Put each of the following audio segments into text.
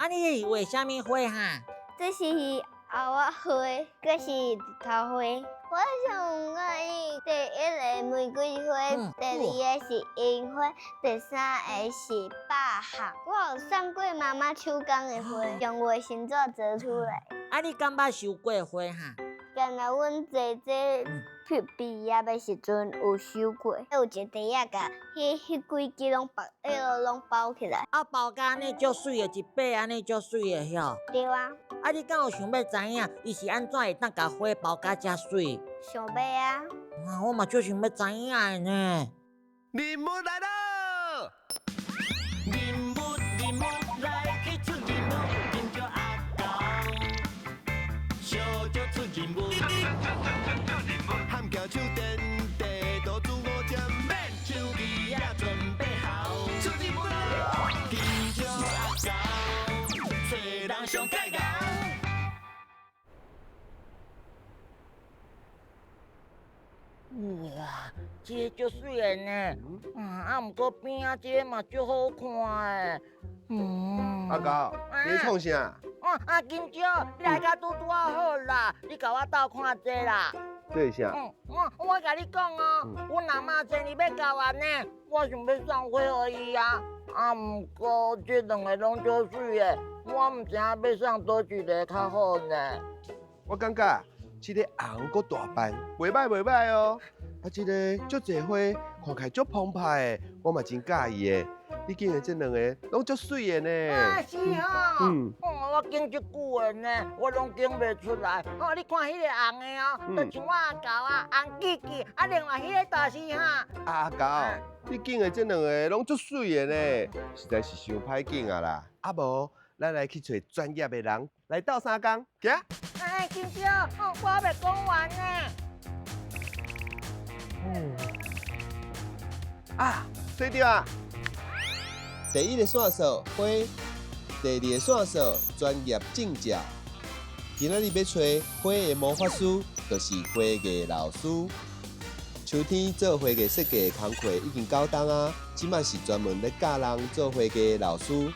啊，你是畫啥物花哈？這是紅仔花，閣是日頭花。我上喜歡第一个玫瑰花，第二个是櫻花，第三个是百合。我有送過媽媽手工的花，用衛生紙折出來。啊，你敢捌收過花哈？敢若阮姐姐畢業的時陣有收過，有一個袋仔共彼幾支攏包，彼落攏包起來。啊，包甲按呢足媠的，一把按呢足媠的吼。對啊。啊，你敢有想欲知影，伊是按怎會當共花包甲遮媠？想欲啊。啊，我嘛足想欲知影的呢。任務來囉！任務任務來去出任務，緊張阿狗，小少出任務。喊舉手電地多煮五針，免手機也準備好。出任務囉！緊張阿狗，找人上蓋𠢕。哇，這个足媠的呢，啊，毋過邊仔這个嘛足好看的。阿狗，你咧創啥？啊，金蕉，你來遮拄拄仔好啦，你共我鬥看這啦。這是啥？我共你講哦，阮阿嬤生日欲到啊呢，我想欲送花予伊啊，啊，毋過這兩个攏足媠的，我毋知影欲送佗一个較好呢。我感覺這个紅閣大瓣，袂䆀袂䆀哦。啊，這个足濟花，看起來足澎湃的，我嘛真佮意的。你揀的這兩個攏足媠的呢。啊，是吼。我揀足久的呢，我攏揀袂出來。哦，你看彼个紅的哦，就像我阿狗啊，紅記記。啊，另外彼个就是哈。阿狗，你揀的這兩个攏足媠的呢，實在是傷歹揀啊啦。啊無，咱來去揣專業的人來鬥相共，行。哎，金蕉，我猶未講完呢。啊，揣著啊！第一个線索花，第二个線索專業證照。今仔日欲揣花的魔法師，就是花藝老師。秋天做花藝設計的工課已經到冬啊，這擺是專門咧教人做花藝的老師。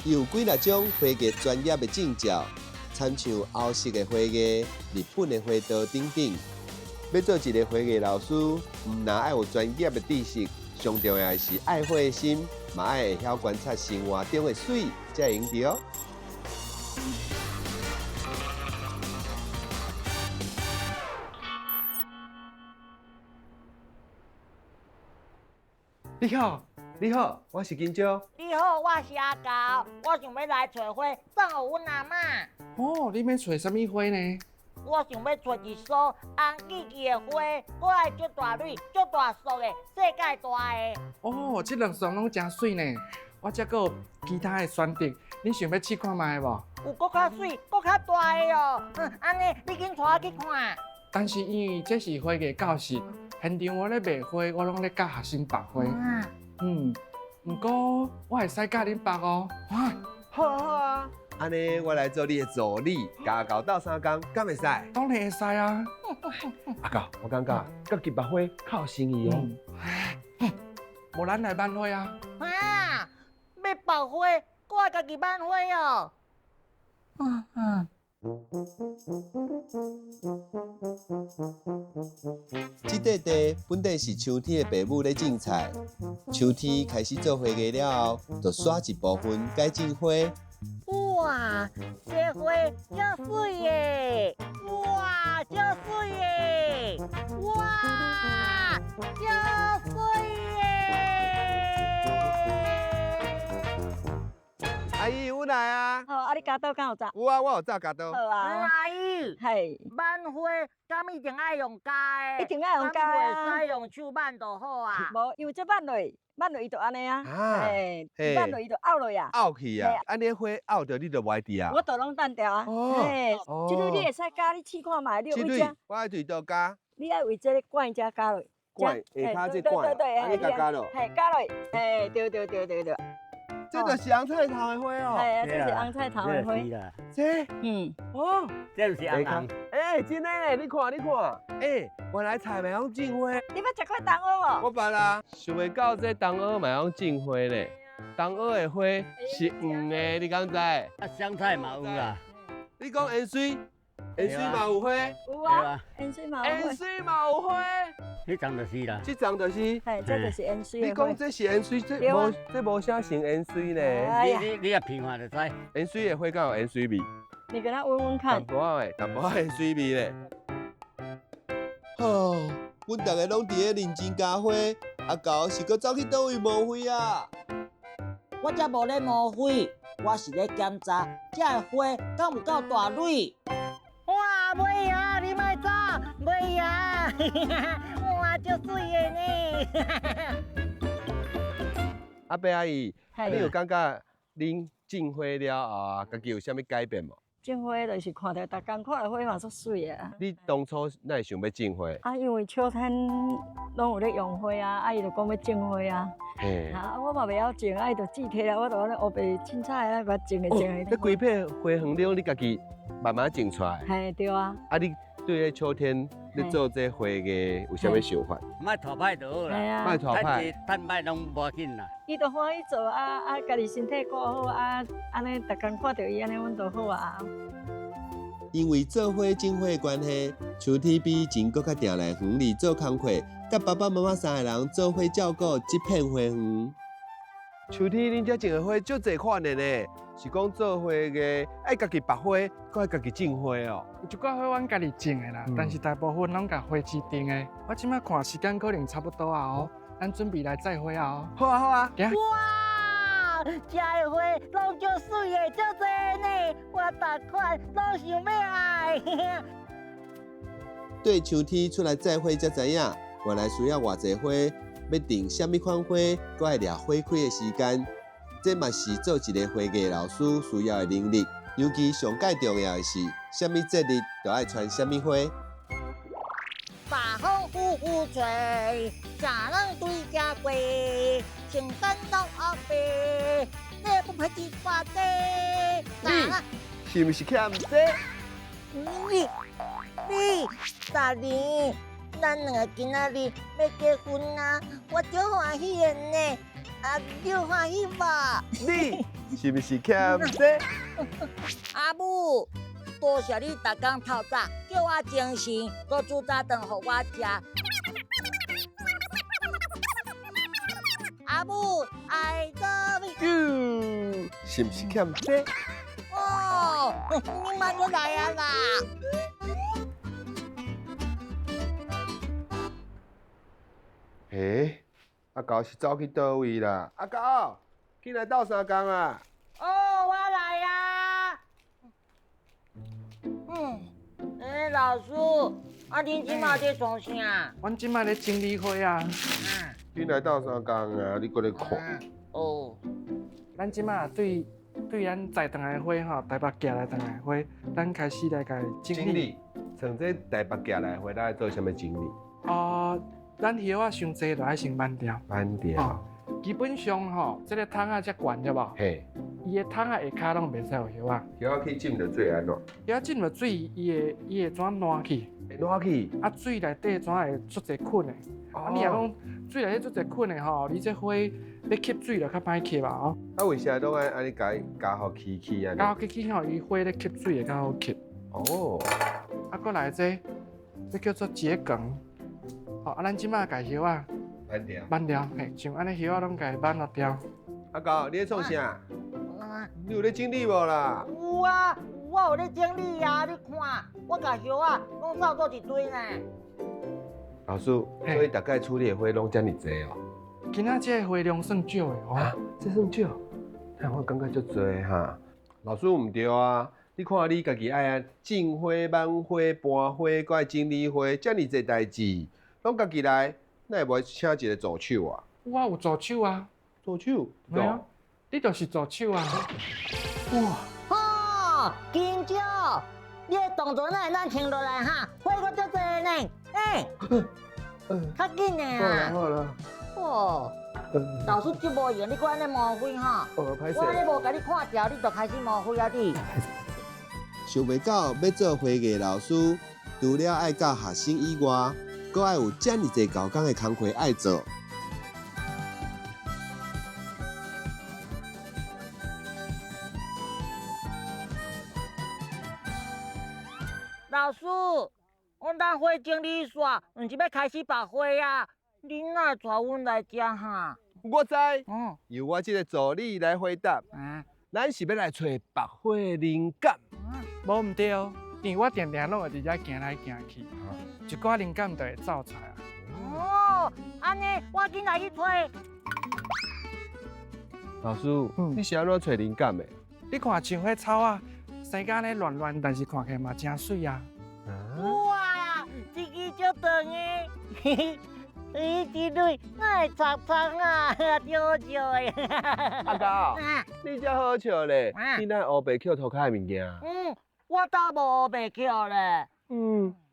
伊有幾若種花藝專業的證照，親像歐式的花藝、日本的花道等等。欲做一个花藝老師，毋但愛有專業的知識，上重要的是愛花的心，嘛愛會曉觀察生活中的媠，才會用著。你好，你好，我是金蕉。你好，我是阿狗，我想欲來揣花送予阮阿嬤。哦，你欲揣啥物花呢？我想欲揣一束紅記記的花，閣愛足大蕊、足大束的，世界大的。哦，這兩束攏誠媠呢。我這閣有其他的選擇，你想欲試看覓無？有閣較媠、閣較大的哦。按呢，你緊帶我去看。但是因為這是花藝教室，現場我咧賣花，我攏咧教學生縛花。毋過我會使教恁縛哦。哇，好好啊。按呢，我來做你的助理，共阿狗鬥相共，敢會使？當然會使啊。阿狗，我感覺家己縛花較有誠意哦。無咱來挽花啊。啊，欲縛花，閣愛家己挽花哦。這塊地本底是秋天的爸母咧種菜，秋天開始做花藝了後，就徙一部分改種花。哇，這花足媠的！哇，足媠的！哇，足媠的！阿姨，阮來啊！好，啊，你鉸刀敢有紮？有啊，我有紮鉸刀。好啊。阿姨，嘿。挽花敢一定愛用鉸的？一定愛用鉸啊！會使用手挽就好啊。無，因為這挽落，挽落伊就按呢啊。嘿，挽落伊就拗落啊。拗去啊！按呢花拗著你就無愛佇啊。我就攏等著啊。嘿，這蕊你會使鉸，你試看覓，你有位遮？我愛佇佗鉸？你愛為這个管遮鉸落。管下跤這管，按呢共鉸落。嘿，鉸落，嘿，對對對對對。這就是紅菜頭的花哦。係啊，這是紅菜頭的花。這，哦，這就是紅紅。欸，真的咧，你看，你看，欸，原來菜嘛會用種花。你捌食過東蚵無？我捌啊，想袂到這東蚵嘛會用種花咧。东蚵的花是黄的，你敢知？啊，香菜嘛有啦。你讲芫荽，芫荽嘛有花？有啊，芫荽嘛有花。芫荽嘛有花。彼丛就是啦。这丛就是。嘿，这就是芫荽。你讲这是芫荽，这无这无啥像芫荽呢。你你也闻看就知。芫荽的花敢有芫荽味？你共咱闻闻看。淡薄仔的，淡薄仔芫荽味咧。哦，阮逐个拢伫咧认真加花，阿猴是阁走去佗位摸花啊？我才无咧摸花，我是咧检查这个花敢有够大蕊。哇，尾啊，你莫走，尾啊，哇，足媠的呢。阿伯阿姨，你有感觉恁种花了后啊，家己有啥物改变无？种花就是看著逐工看著花嘛足媠的啊。你当初哪会想欲种花？啊，因为秋天拢有咧用花啊，啊伊就讲欲种花啊。嘿。啊，我嘛袂晓种，啊伊就纸提来，我就按呢乌白凊彩啊，共种的种的。这规片花园里，你家己慢慢种出来。嘿，对啊。啊，你对咧秋天咧做这花艺有啥物想法？莫拖歹就好啦，莫拖歹，趁歹拢无要紧啦。伊就欢喜做啊啊，家己身体顾好啊，按呢逐工看著伊按呢，阮就好啊。因为做花种花的关系，秋天比以前阁较定来园里做工课，佮爸爸妈妈三个人做伙照顾这片花园。秋天恁遮种的花足济款的呢，是讲做花艺爱家己拔花，阁爱家己种花哦。有一寡花阮家己种的啦，但是大部分拢共花市订的。我这摆看时间可能差不多啊哦，咱准备来载花啊哦。好啊好啊。哇，这的花拢足媠的，足济呢，我逐款拢想欲爱。对秋天出来载花才知影，原来需要偌济花。欲种啥物款花，阁爱掠花开的时间，这嘛是做一个花艺老师需要的能力。尤其上盖重要的是，啥物节日就爱穿啥物花。大风呼呼吹，啥人对家归？圣诞老阿伯，你不配一把地。你是毋是欠这？你你大林。咱两个今仔日欲结婚啊，我足欢喜的呢，啊，你有欢喜无？你是毋是欠这？阿母，多谢你逐工透早叫我精神，阁煮早顿予我食。阿母，I love you。是毋是欠这？哦，你嘛阁来啊啦！欸，阿猴是走去佗位啦？阿猴，紧来斗相共啊！哦，我来啊。嗯，欸，老师，啊，恁这马在创啥？阮这马咧整理花啊。紧来斗相共啊！你阁咧看？哦。咱这马对对咱载转来的花吼，台北寄来转来的花，咱开始来共整理。像这台北寄来的花，咱爱做啥物整理？哦。咱叶仔伤济，就爱先挽掉。挽掉。基本上吼，这个桶仔遮悬对无？嘿。伊的桶仔下跤拢袂使有叶仔。叶仔去浸著水按怎？叶仔浸著水，伊会怎烂去？会烂去。啊，水内底怎会足济菌的？啊，你若讲水内底足济菌的吼，你这花欲吸水就较歹吸啊哦。啊，为啥拢爱按呢共伊加予起起按呢？加予起起吼，伊花咧吸水会较好吸。哦。啊，阁来这，这叫做桔梗。好，啊，咱这马共叶仔挽掉，挽掉，嘿，像按呢叶仔拢共伊挽落掉。阿猴，你咧创啥？你有咧整理无啦？有啊，我有咧整理啊！你看，我共叶仔拢扫做一堆呢。老师，所以大概处理的花拢遮尔济哦。今仔这个花量算少的哦。这算少？但我感觉足济哈。老师毋对啊，你看你家己爱啊，种花、挽花、搬花，阁爱整理花，遮尔济代志。拢家己来，哪会无请一个助手啊？我有助手啊。助手？对啊，你就是助手啊。哇！哦，金蕉，你的动作哪会咱停落来哈？花阁足济呢，欸，较紧的啊。好啦好啦。哦，老师这无闲，你阁按呢摸花哈？哦，歹势。我按呢无共你看条，你就开始摸花啊你。想袂到欲做花艺老师，除了爱教学生以外，阁爱有遮尔济猴工的工课爱做。老師，阮等花整理煞，毋是欲開始縛花啊？你哪會帶阮來遮哈？我知，由我這个助理來回答。咱是欲來揣縛花的靈感。無毋對，因為我定定攏會佇遮行來行去，一寡靈感就會走出來啊。哦，按呢我緊來去揣。老師，你是按怎揣靈感的？你看像彼草仔，生甲按呢亂亂，但是看起來嘛誠媠啊。哇，這支足長的，嘿嘿，這蕊哪會長長啊，足好笑的。阿狗，你遮好笑咧，你哪會烏白抾塗跤的物件？我倒無烏白抾咧。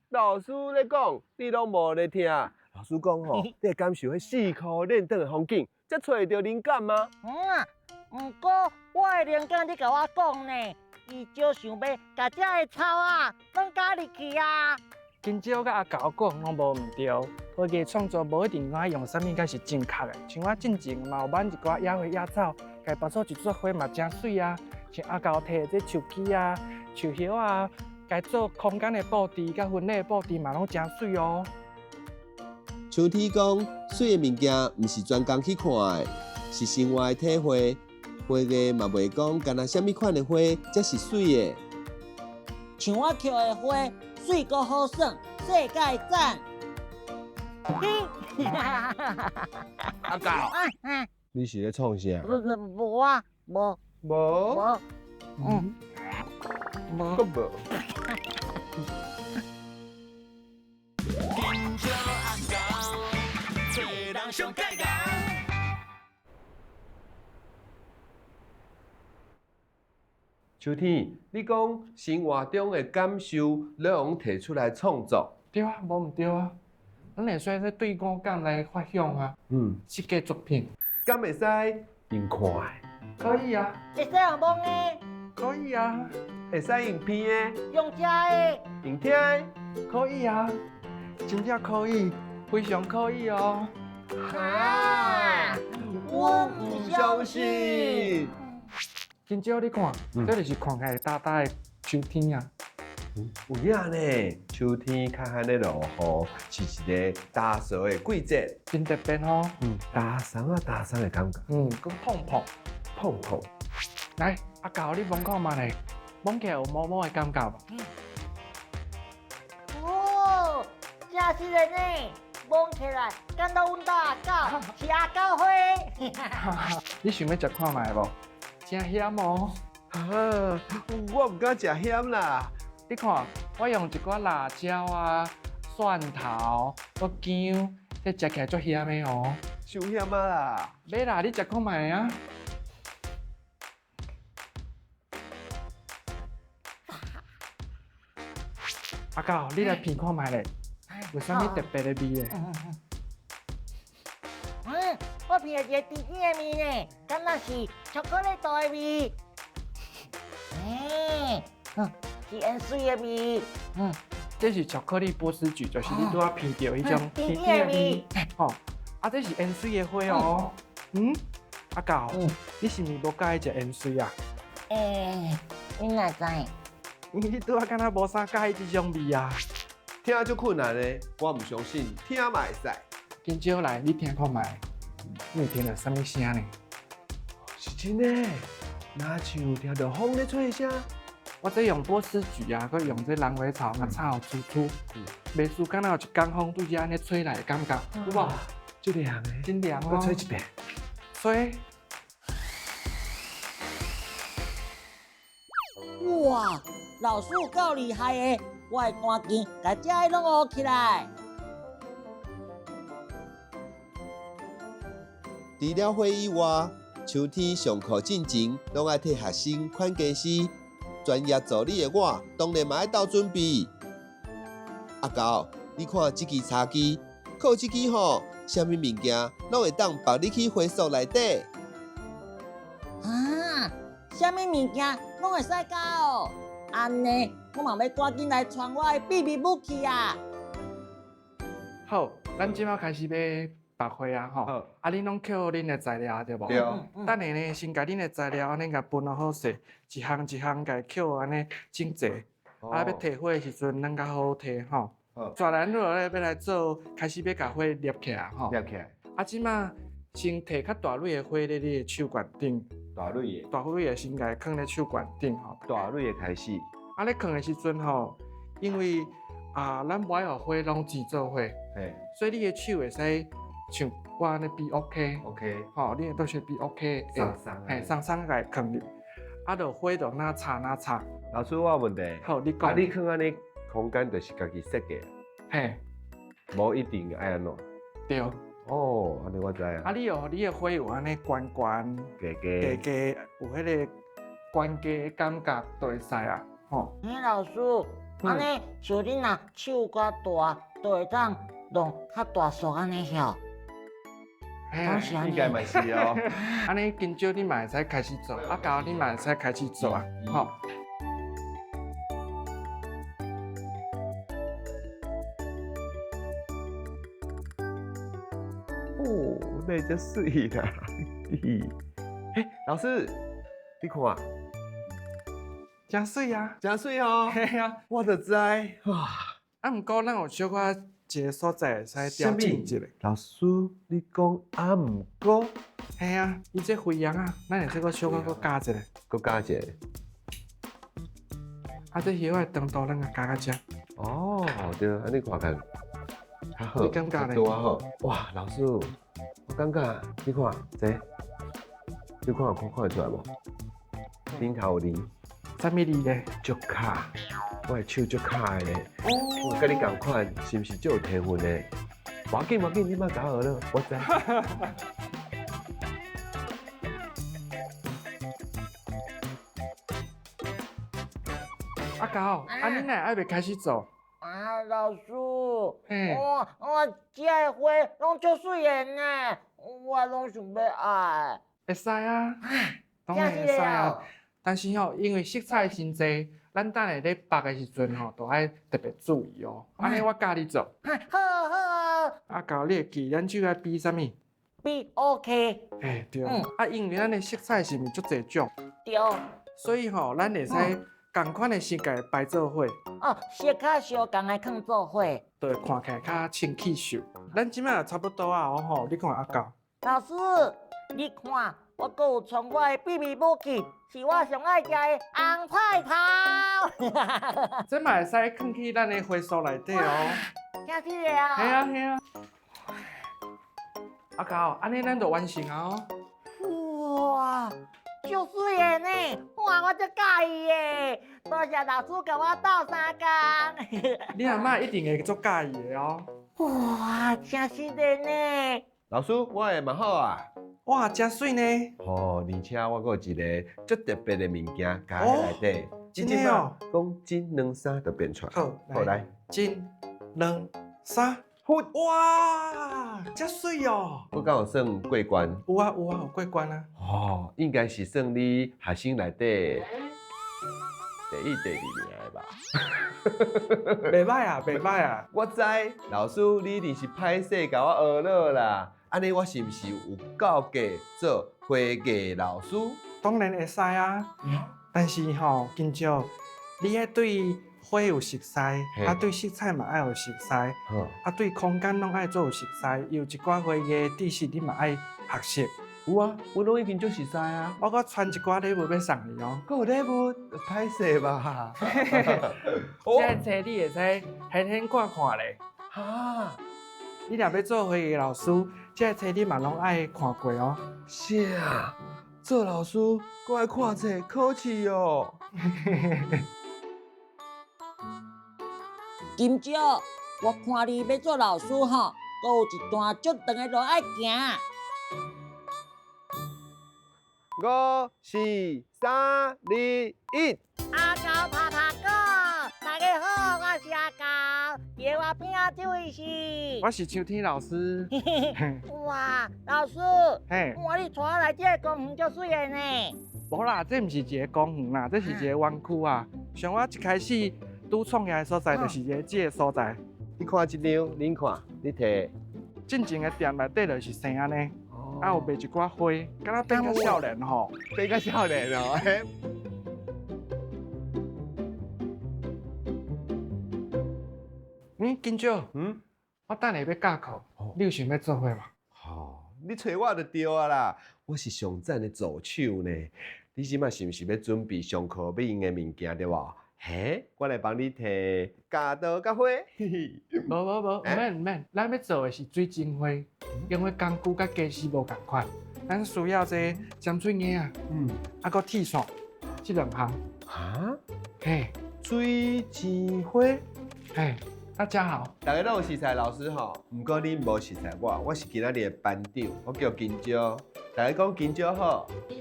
老師咧講，你攏無咧聽。老師講吼，你會感受彼四箍練轉的風景，才揣著靈感嗎？毋過我的靈感你共我講呢，伊少想欲共遮的草仔攏加入去啊。金蕉佮阿猴講攏無毋對，花藝創作無一定愛用啥物才是正確的。像我進前嘛有挽一寡野花野草，共縛做一束花嘛誠媠啊。像阿猴提的這樹枝啊、樹葉啊，共做空間的布置、佮婚禮的布置嘛攏誠媠哦。秋天講，媠的物件毋是專工去看的，是生活的體會。花藝嘛袂講，干焦啥物款的花才是媠的。像我抾的花，媠閣好耍，世界讚。阿狗，你是咧創啥？無啊，無。無。無。無。閣無。金蕉阿狗，做人上蓋牛。秋天，你講生活中的感受，攏會提出來創作。對啊，無毋對啊。咱會使對五感來發想啊。設計作品。敢會使用看的？可以啊。會使用摸的？可以啊。會使用鼻的？用食的？用聽的？可以啊，真正可以，非常可以哦。哈，我毋相信。真少你看，這就是看起來焦焦的秋天啊。有影呢，秋天較罕咧落雨，是一个焦燥的季節。真特別吼。焦鬆啊焦鬆的感覺。閣碰碰碰碰。來，阿狗，你摸看覓咧？摸起來有毛毛的感覺無？哦，真實的呢，摸起來敢若阮兜阿狗，是阿狗花。你想欲食看覓無？誠鹹哦！啊，我毋敢食鹹啦。你看，我用一寡辣椒啊、蒜頭、閣薑，這食起來足鹹的哦。傷鹹啊啦！欲啦，你食看覓啊？阿狗，你來品看覓咧，有啥物特別的味咧？我品著一個甜甜的味呢，敢若是巧克力豆的味。是煙水的味。這是巧克力波斯菊，就是你拄仔聞著彼種甜甜的味。吼，啊，這是煙水的花哦。阿狗，你是毋是無佮意食煙水啊？你哪知？你拄仔敢若無啥佮意這種味啊？聽足困難的，我毋相信，聽嘛會使。緊招來，你聽看覓，你會聽著啥物聲呢？是真的，若像聽著風咧吹的聲。我這用波斯菊啊，閣用這狼尾草共炒粗粗，袂輸敢若有一工風對遮按呢吹來的感覺，有無？足涼的，真涼哦。閣吹一遍。吹。哇，老師有夠厲害的，我會趕緊共這个攏學起來。除了花以外，秋天上課進前，攏愛替學生款家私。專業助理的我，當然嘛愛鬥準備。阿狗，你看這支柴機，靠這支吼，啥物物件攏會當縛入去花束內底。啊，啥物物件攏會使加哦？按呢，我嘛欲趕緊來傳我的秘密武器啊！好，咱這擺開始欲縛花啊吼！啊，恁攏抾恁的材料對無？對。等下呢，先共恁的材料按呢共分好勢，一項一項共抾按呢整齊。啊，欲提花的時陣，咱較好提吼。好。再來，咱落來欲來做，開始欲共花捏起來吼。捏起來。啊，這馬先提較大蕊的花佇你的手腕頂。大蕊的。大蕊的先共伊囥咧手腕頂吼。大蕊的開始。啊，咧囥的時陣吼，因為啊，咱無愛予花攏擠做伙，所以你的手會使像我按呢比 OK。 OK。吼，你都是比 OK。鬆鬆。嘿，鬆鬆共伊囥入。啊，就花就若插若插。老師，我有問題。好，你講。啊，你囥按呢空間就是家己設計。嘿。無一定愛按怎。對。哦，按呢我知啊。啊，你哦，你的花有按呢懸懸、低低、低低，有彼个懸低的感覺就會使啊，吼。欸，老師，按呢像你若手較大，就會當弄較大束按呢曉。嘿，應該嘛是哦。按呢今朝你嘛會使開始做，啊，後你嘛會使開始做啊，吼。哦，那真媠啦！嘿，欸，老師，你看，真媠啊！真媠哦！嘿啊，我就知哇。啊，毋過咱有小可一個所在會使調整一下。老師，你講啊，毋過，嘿啊，伊這飛揚啊，咱會使閣小可閣加一個，閣加一個。啊，這葉仔的長度咱共加較遮。哦，對，按呢看看，較好。你感覺咧？拄仔好。哇，老師，我感覺，你看這，你看有看看會出來無？頂頭有字。啥物字咧？足卡，我的手足卡的咧。哦。我佮你仝款，是毋是足有天分的？無要緊，無要緊，你莫共我學了，我知。阿狗，啊，你哪會還袂開始做？啊，老師，我我這个花攏足媠的呢，我攏想欲愛。會使啊，當然會使啊。但是吼，因為色彩真濟，咱等下咧縛的時陣吼，都愛特別注意哦。按呢，我教你做。好好。阿狗，你會記咱手愛比啥物？比 OK。欸，對。啊，因為咱的色彩是毋是足濟種？對。所以吼，咱會使仝款的先共伊排做伙。哦，色較相仝的囥做伙，就會看起來較清氣秀。咱這馬差不多啊，吼，你看阿狗。老師，你看，我閣有創我的秘密武器，是我上愛食的紅菜頭。這嘛會使囥去咱的花束內底哦。真是的啊！嘿啊嘿啊。阿狗，按呢咱就完成啊哦。哇，足媠的呢！哇，我足佮意的，多謝老師共我鬥相共。你阿嬤一定會足佮意的哦。哇，真實的呢！老師，我的嘛好啊。哇，真媠呢！哦，而且我閣有一个足特別的物件加佇內底。真的哦。講一兩三就變出來。好，好來。一、兩、三，哇，遮媠哦！我敢有算過關？有啊有啊，有過關啊。哦，應該是算你學生內底第一、第二名的吧？袂䆀啊，袂䆀啊！我知，老師你一定是歹勢共我學了啦。按呢，我是毋是有夠格做花藝老師？當然會使啊，但是吼，今朝你愛對花有熟似，啊對色彩嘛愛有熟似，啊對空間攏愛做有熟似，有一寡花藝知識你嘛愛學習。有啊，我攏已經足熟似啊。我閣傳一寡禮物欲送你哦。閣有禮物？歹勢吧？這个冊你會使現現看看咧。哈！你若欲做花藝老師，這個冊你嘛攏愛看過哦。是啊，做老師閣愛看冊考試哦。今朝我看你欲做老師吼，閣有一段足長的路愛行。五、四、三、二、一。阿狗拍拍鼓，大家好，我是阿狗。佇我邊仔這位是，我是秋天老師。哇，老師，嘿，哇，你帶我來這个公園足媠的呢。無啦，這毋是一個公園啦，這是一個園區啊。像我一開始拄創業的所在，就是一個這个所在。你看這張，恁看，你提。進前的店內底就是生按呢，啊有賣一寡花，敢若變較少年吼，變較少年哦。嗯，緊張。我等下欲教課，你有想欲做花無？吼，你揣我就對啊啦，我是上讚的助手呢。你這馬是毋是欲準備上課欲用的物件對無？嘿，我來幫你提鉸刀佮花。無無無，毋免毋免，咱欲做的是水晶花，因為工具佮家私無仝款，咱需要這個針喙鉗仔，啊，閣鐵線，這兩項。哈？嘿，水晶花。嘿，大家好。大家攏有熟似老師吼，毋過你無熟似我，我是今仔日的班長，我叫金蕉。大家講金蕉好。金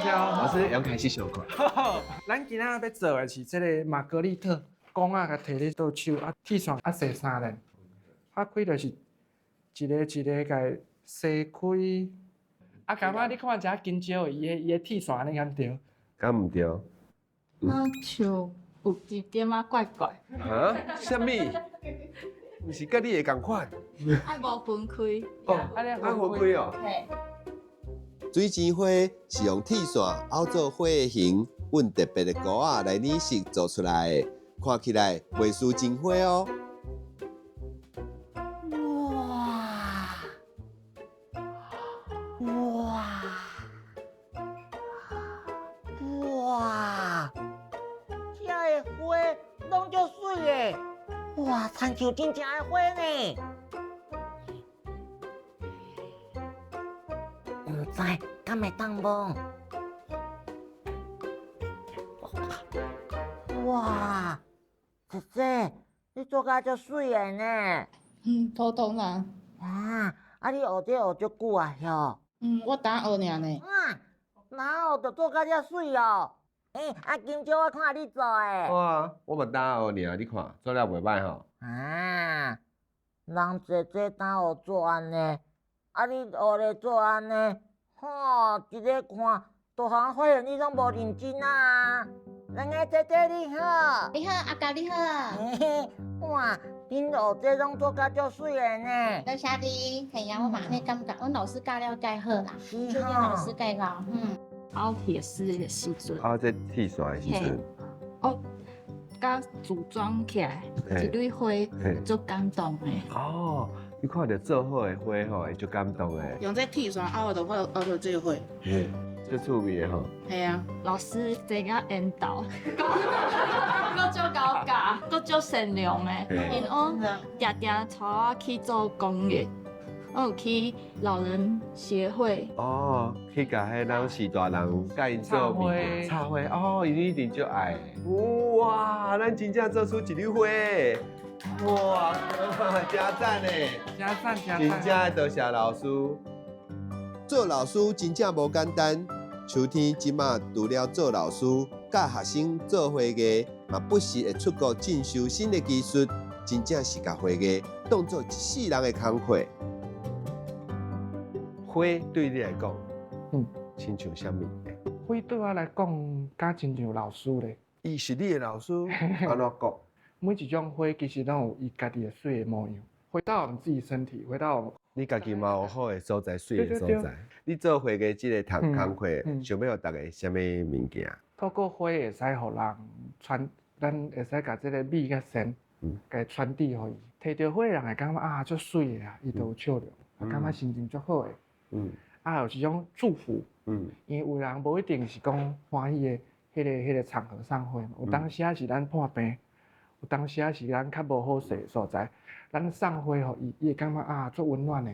蕉。老師用開始上課。咱今仔欲做的是這個瑪格麗特，管仔共提咧倒手，啊，鐵線啊踅三輪，啊開就是一个一个共踅開。啊，感覺你看遮金蕉，伊的鐵線按呢敢對？敢毋對？啊，像有一點仔怪怪。哈？啥物？毋是佮你的仝款？愛無分開。哦，愛分開哦。嘿。水晶花是用鐵線拗做花的形，用特別的糊仔來染色做出來的，看起來袂輸真花哦。哇！哇！哇！這个花攏足媠的，哇，親像真正的花呢。毋知敢會當無？哇，姐姐，你做甲足媠的呢？嗯，普通啦。啊，啊你學這學足久啊？喲。嗯，我今學爾呢。啊，哪學就做甲遮媠哦？欸，啊，金蕉我看你做的。好啊，我嘛今學爾，你看做了袂䆀吼。啊，人姐姐今學做按呢，啊你學咧做按呢，吼，一个看，就予人發現你攏無認真啊。兩个姐姐你好。你好，阿嘉你好。嘿嘿，哇，恁學這攏做甲足媠的呢。多謝你，嘿啊，我嘛按呢感覺，阮老師教了蓋好啦，是秋天老師蓋好，嗯。拗鐵絲的時陣，拗這鐵線的時陣，哦，佮組裝起來一蕊花，足感動的。哦，你看著做好的花吼，會足感動的。用這鐵線拗就會拗出這個花。嘿，足趣味的吼。嘿啊。老師坐甲緣投，閣足𠢕教，閣足善良的。𪜶講定定帶我去做公益。我有去老人協會。哦，去共彼老序大人佮𪜶做物件插花哦，𪜶一定足愛。哇，咱真正做出一蕊花，哇，真讚呢！真讚真讚！真正多謝老師。做老師真正無簡單。秋天這馬除了做老師、教學生做花藝，嘛不時會出國進修新的技術，真正是共花藝當做一世人的工課。花對你來講，親像啥物？花對我來講，敢親像老師咧。伊是你的老師，按怎講？每一種花其實攏有伊家己的媠的模樣。回到我們自己身體，回到我們你家己嘛有好的所在，媠的所在。你做花藝這个工課，想欲予大家啥物物件？透過花會使予人傳，咱會使共這个美佮善，共傳遞予伊。提著花的人會感覺啊，足媠的啊，伊就有笑容，啊，感覺心情足好的。啊，有一種祝福。因為有人無一定是講歡喜的，彼个場合送花嘛。有當時仔是咱破病，有當時仔是咱較無好勢的所在，咱送花予伊，伊會感覺啊，足溫暖的。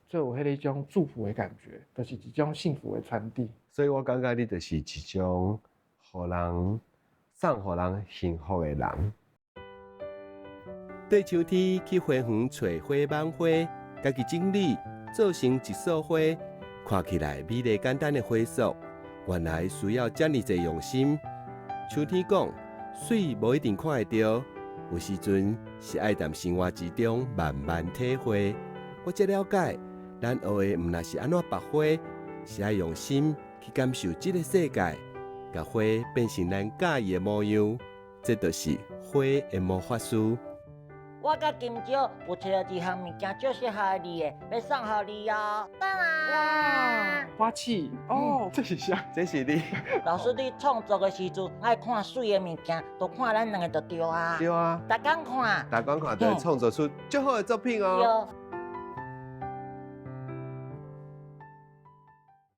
足有彼个種祝福的感覺，就是一種幸福的傳遞。所以我感覺你就是一種予人送予人幸福的人。對秋天去花園揣花網花，家己整理做成一束花，看起來美麗簡單的花束，原來需要遮爾濟用心。秋天講，媠無一定看會著，有時陣是愛佇生活之中慢慢體會。我才了解，咱學的毋但是按怎縛花，是愛用心去感受這个世界，共花變成咱佮意的模樣，這就是花的魔法師。我佮金蕉有揣著一項物件，足適合你的，欲送予你哦。當啦！花器哦，這是啥？這是你。老師，你創作的時陣愛看媠的物件，都看咱兩个就對啊。對啊。逐工看。逐工看，就會創作出足好的作品哦。對。